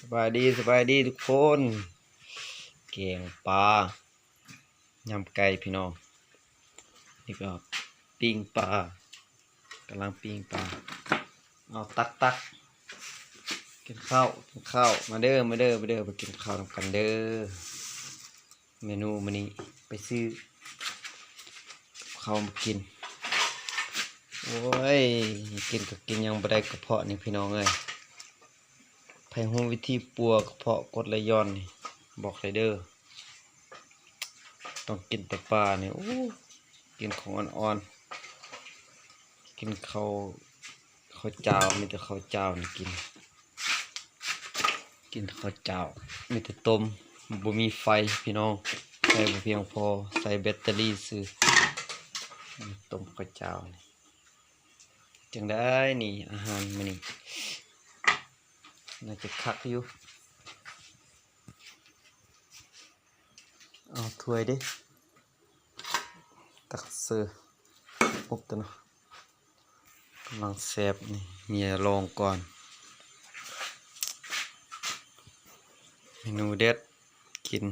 ສະບາຍດີ ສະບາຍດີທຸກຄົນ. ແກງປາ ຍຳໄກ່ພີ່ນ້ອງ. ນີ້ກໍປີ້ງປາ ກຳລັງປີ້ງປາ. ເອົາ ຕັກໆ ກິນເຂົ້າ ກິນເຂົ້າ. ມາເດີ ມາເດີ ມາເດີ ມາກິນເຂົ້ານຳກັນເດີ. ເມນູມື້ນີ້ໄປຊື້ກັບເຂົ້າມາກິນ. ໂອ້ຍ ກິນກໍກິນ ຍັງບໍ່ໄດ້ກະເພາະນີ້ພີ່ນ້ອງເອີຍ. ໃຜຮູ້ວິທີປົວກະເພາະກົດໄຫຼຍ້ອນນີ້ ບອກໄດ້ເດີ. ຕ້ອງກິນແຕ່ປານີ້ ໂອ້ ກິນຂອງອ່ອນໆ ກິນເຂົ້າ ເຂົ້າຈ້າວ ມີແຕ່ເຂົ້າຈ້າວນີ້ກິນ. ກິນແຕ່ເຂົ້າຈ້າວ ມີແຕ່ຕົ້ມ ບໍ່ມີໄຟພີ່ນ້ອງ. ໄຟບໍ່ພຽງພໍ ໃສ່ແບັດເຕີຣີຊື່. ຕົ້ມເຂົ້າຈ້າວນີ້. ຈັ່ງໃດນີ້ ອາຫານມື້ນີ້ ໜ້າຈະຄັກຢູ່. ເອົາຖ້ວຍເດ້ ຕັກເສີ ອົບຕົວເນາະ. ກຳລັງແຊບນີ້ ເມຍລອງກ່ອນ. ເມນູເດັດ ກິນ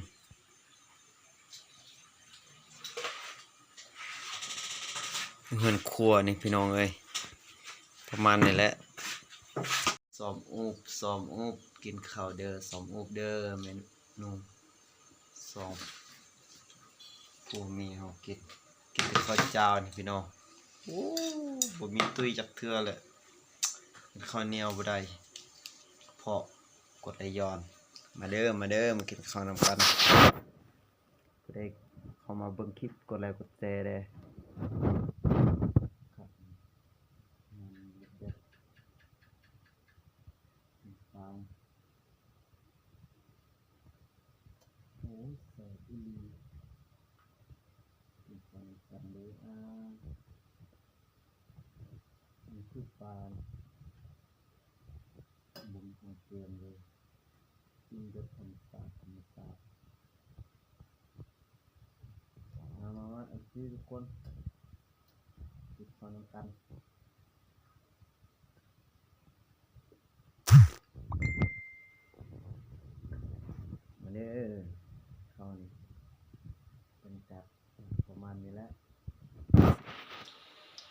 ເຮືອນຄົວນີ້ພີ່ນ້ອງເອີຍ. ປະມານນີ້ແຫຼະ. ຊ້ອມອູບ ຊ້ອມອູບ ກິນເຂົ້າເດີ ຊ້ອມອູບເດີ. ເມນູສອງ ຜູ້ມີເຮົາກິນ ກິນແຕ່ເຂົ້າຈ້າວນີ້ພີ່ນ້ອງ. ໂອ້ ບໍ່ມີຕຸ້ຍຈັກເທື່ອແຫຼະ ກິນເຂົ້າໜຽວບໍ່ໄດ້ ເພາະກົດໄຫຼຍ້ອນ. ມາເດີ ມາເດີ ມາກິນເຂົ້ານຳກັນ. ຜູ້ໃດເຂົ້າມາເບິ່ງຄລິບ ກົດໄລກົດແຊແດ່. ໂອ້ຍ ແຊບອີ່ຫຼີ ກິນເຂົ້ານຳກັນເດີ. ອາ ນີ້ຄືປາ ບໍ່ມີຂອງແກມເລີຍ ກິນແບບທຳມະຊາດ ທຳມະຊາດ. ມາ ມາ ມາ ເອັຟຊີ ທຸກຄົນ ກິນເຂົ້ານຳກັນ. ມາເດີ ເຂົ້ານີ້ ບັນຍາກາດປະມານນີ້ແຫຼະ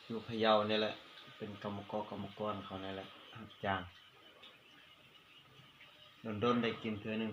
ຢູ່ພະເຍົານີ້ແຫຼະ ເປັນກຳມະກອນ ກຳມະກອນເຂົານີ້ແຫຼະ ຮັບຈ້າງ. ດົນໆ ໄດ້ກິນເທື່ອໜຶ່ງ